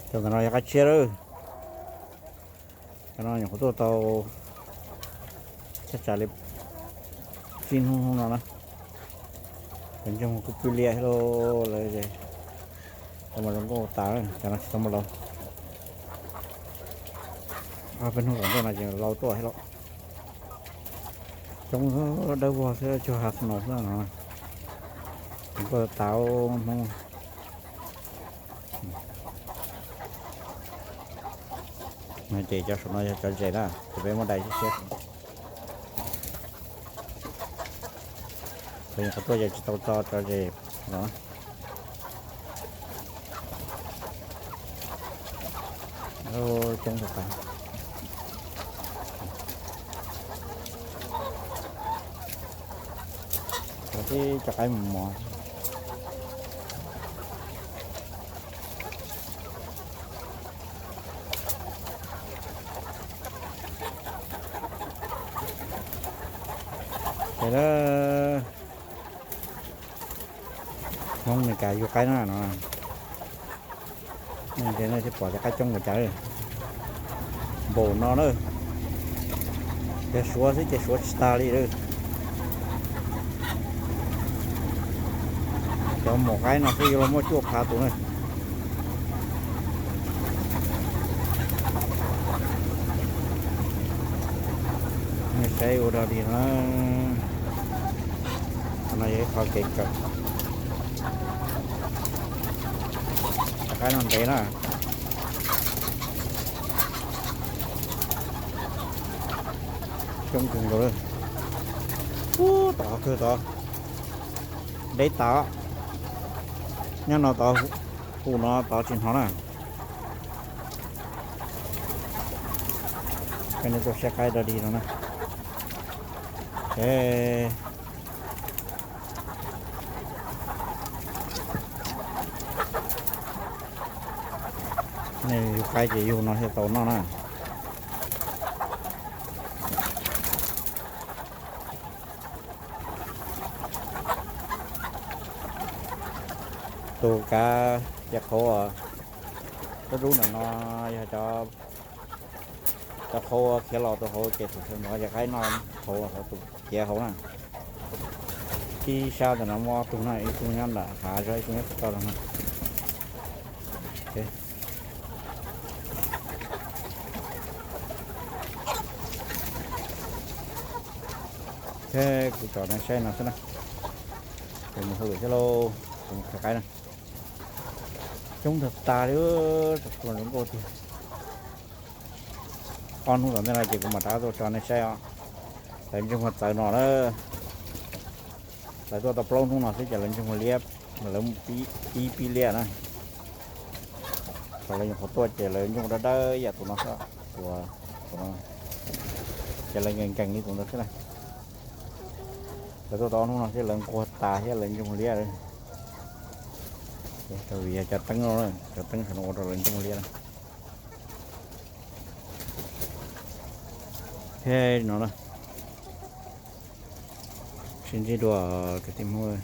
Cov ntawm no yog qab tshiab lawm. Cov no nyuam qhuav tuaj tau thaj tsam li tsib hnub no na. Cov ntseeg kuj pw liaj thiab lauj, lawv tau mas zoo nkauj tas, cov no tsis tau mas laus. Ob peb hnub tom ntej no ces laus tuaj thiab lauj. Coob dawb vog xwb, cuag hav snow xwb no. Zoo nkauj tas Hmoob. Ces cov saum no yog cov zes na, ces peb muab dai siab siab. Qhov tuaj ces tsis tau tso cov zes los. Coob tas. Cov tib cov qaib mos mos. Ces Hmoob Amelikas yug qaib na no. Nej thiaj pom cov qaib coob npaum cas. Npaum no na. Yog Suav xwb ces Suav tsis tas li lawm. Cov maum qaib no xwb yuav luag muaj cuaj phav tus na. Nej saib ua dog dig no. Qhov no yog ib qho kev kawm. Cov qaib no ntev na. Coob kawg nkaus li. Ub, tom qhov kawg tod deb tas. Nyob no tod, hum no tod tsis hnov na. Coj nej tuaj saib qaib dog dig no na. Nej yug qaib ces yug no thiaj tau noj na. Tus kav cia qhauv, lub rub ntawm no yog cov qhauv khiav los tus hauv ces tus sawv ntxov ces qaib noj qhauv tus khiav hauv na. Ib sab ntawm no muaj ob tug na, ib tug nyob nram hav zog, ib tug nyob tom toj no. Thiab kuv tso nej saib no xwb na. Kuv mus hauj lwm thiab lauj, kuv mus khaws qaib na. Coob tag tas li, tus zoo nkauj tiag. Ob hnub tom ntej no ces kuv mam rov tuaj tso nej saib os. Lawv ntsej muag txawv no na. Lawv tuaj tau plaub hnub no xwb ces lawv ntsej muag liab, lawv pib pib liab na. Thaum lawv nyuam qhuav tuaj ces lawv ntsej muag dawb dawb ib yam tus no xwb, tus, tus no. Ces lawv nkees nkees li tus ntawd xwb na. Lawv tuaj tau ob hnub no xwb lawv nquag tas thiab lawv ntsej muag liab. Vim yog cov teeb no, cov teeb saum no ua rau lawv ntsej muag liab na. Thiab no na, sib ntsib dua kwv tij Hmoob.